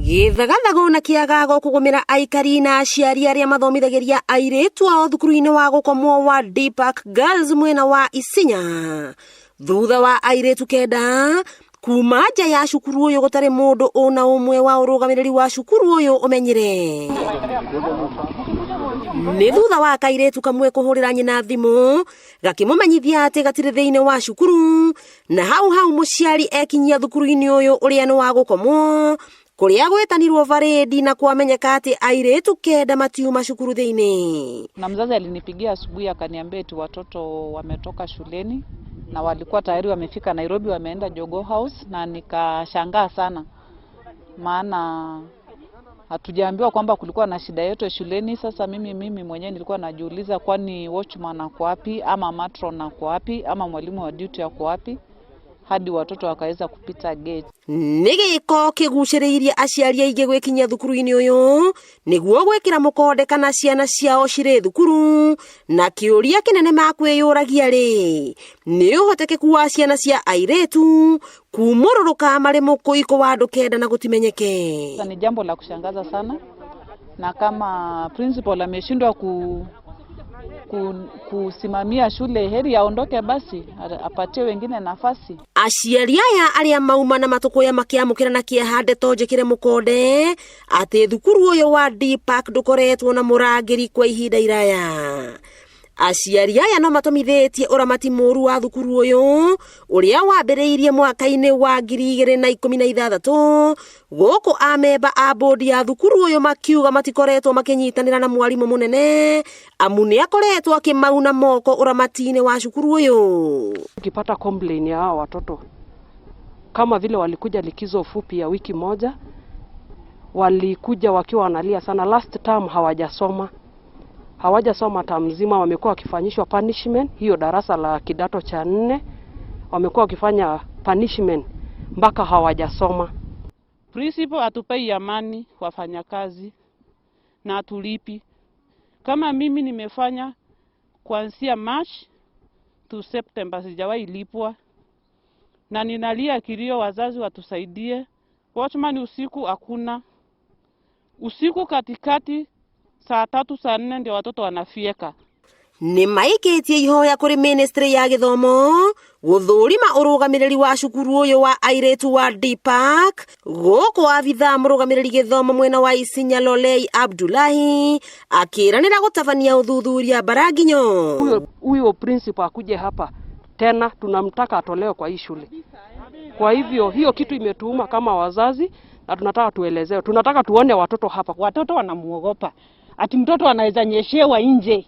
Gĩthagathago na kĩagago kũgũmĩra aikari na aciari arĩa mathomithagĩria airĩtu ao thukuru-inĩ wa gũkomwo wa Deepak Girls mwena wa Isinya thutha wa airĩtu kenda kuma nja ya cukuru ũyũ gũtarĩ mũndũ ũna ũmwe wa ũrũgamĩrĩri wa cukuru ũyũ ũmenyire. Nĩ thutha wa kairĩtu kamwe kũhũrĩra nyina thimũ gakĩmũmenyithia atĩ gatirĩ thĩinĩ wa cukuru, na hau hau mũciari ekinyia thukuru-inĩ ũyũ ũrĩa nĩ wa gũkomwo, kũrĩa gwĩtanirwo barĩndi na kwamenyeka atĩ airĩtu kenda matiuma cukuru thĩinĩ. Na mzazi alinipigia asubuhi akaniambia eti watoto wametoka shuleni na walikuwa tayari wamefika Nairobi, wameenda Jogoo House, na nikashangaa sana, maana hatujaambiwa kwamba kulikuwa na shida yote shuleni. Sasa mimi mwenyewe nilikuwa najiuliza, kwani watchman ako wapi, ama matron ako wapi, ama mwalimu wa duty ako wapi, hadi watoto wakaweza kupita gate. Nĩ gĩko kĩgucĩrĩirie aciari aingĩ gwĩkinyia thukuru-inĩ ũyũ nĩguo gwĩkĩra mũkonde kana ciana ciao cirĩ thukuru, na kĩũria kĩnene makwĩyũragia rĩ, nĩ ũhotekeku wa ciana cia airĩtu kumũrũrũka marĩ mũkũikũ wa andũ kenda na gũtimenyeke. Sasa ni jambo la kushangaza sana, na kama principal ameshindwa kusimamia shule, heri aondoke basi, apatie wengine nafasi. Aciari aya arĩa mauma na matũkũya makĩamũkĩra na kĩeha ndeto njĩkĩre mũkonde atĩ thukuru ũyũ wa Deepak ndũkoretwo na mũrangĩri kwa ihinda iraya. Aciari aya no matũmithĩtie ũramati mũru wa thukuru ũyũ ũrĩa wambĩrĩirie mwaka-inĩ wa 2016, gũkũ amemba a bodi ya thukuru ũyũ makiuga matikoretwo makĩnyitanĩra na mwarimũ mũnene amu nĩ akoretwo akĩmauna moko ũramati-inĩ wa cukuru ũyũ. Ukipata complain ya hawa watoto kama vile walikuja likizo fupi ya wiki moja, walikuja wakiwa wanalia sana. Last term hawajasoma term mzima, wamekuwa wakifanyishwa punishment. Hiyo darasa la kidato cha 4 wamekuwa wakifanya punishment mpaka hawajasoma. Principal atupei amani wafanyakazi na atulipi. Kama mimi nimefanya kuanzia March to September sijawahi lipwa, na ninalia kilio wazazi watusaidie. Watchman usiku hakuna, usiku katikati saa 3 saa 4 ndio watoto wanafieka. Nĩ maikĩtie ihoya kũrĩ ministry ya gĩthomo gũthũrima ũrũgamĩrĩri wa cukuru ũyũ wa airĩtu wa Deepak, gũkũ abithaa mũrũgamĩrĩri gĩthomo mwena wa Isinya Lolei Abdullahi akĩranĩra gũtabania ũthuthuria Mbaranginyo. Huyo principal akuje hapa tena, tunamtaka atolewe kwa hii shule. Kwa hivyo hiyo kitu imetuuma kama wazazi na tunataka tuelezewe, tunataka tuone watoto hapa. Watoto wanamuogopa, ati mtoto anaweza nyeshewa nje.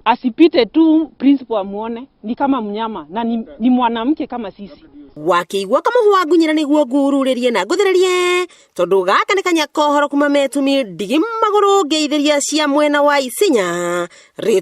Asipite tu principal amuone, ni kama mnyama na ni mwanamke kama sisi. Wakĩigua kamũhwa ngunyĩra nĩguo ngururĩrie na ngũthĩrĩrie, tondũ gaka nĩ kanya kohoro kuma metumi ndigi magũrũ ngeithĩria cia mwena wa Isinya. Rĩtwa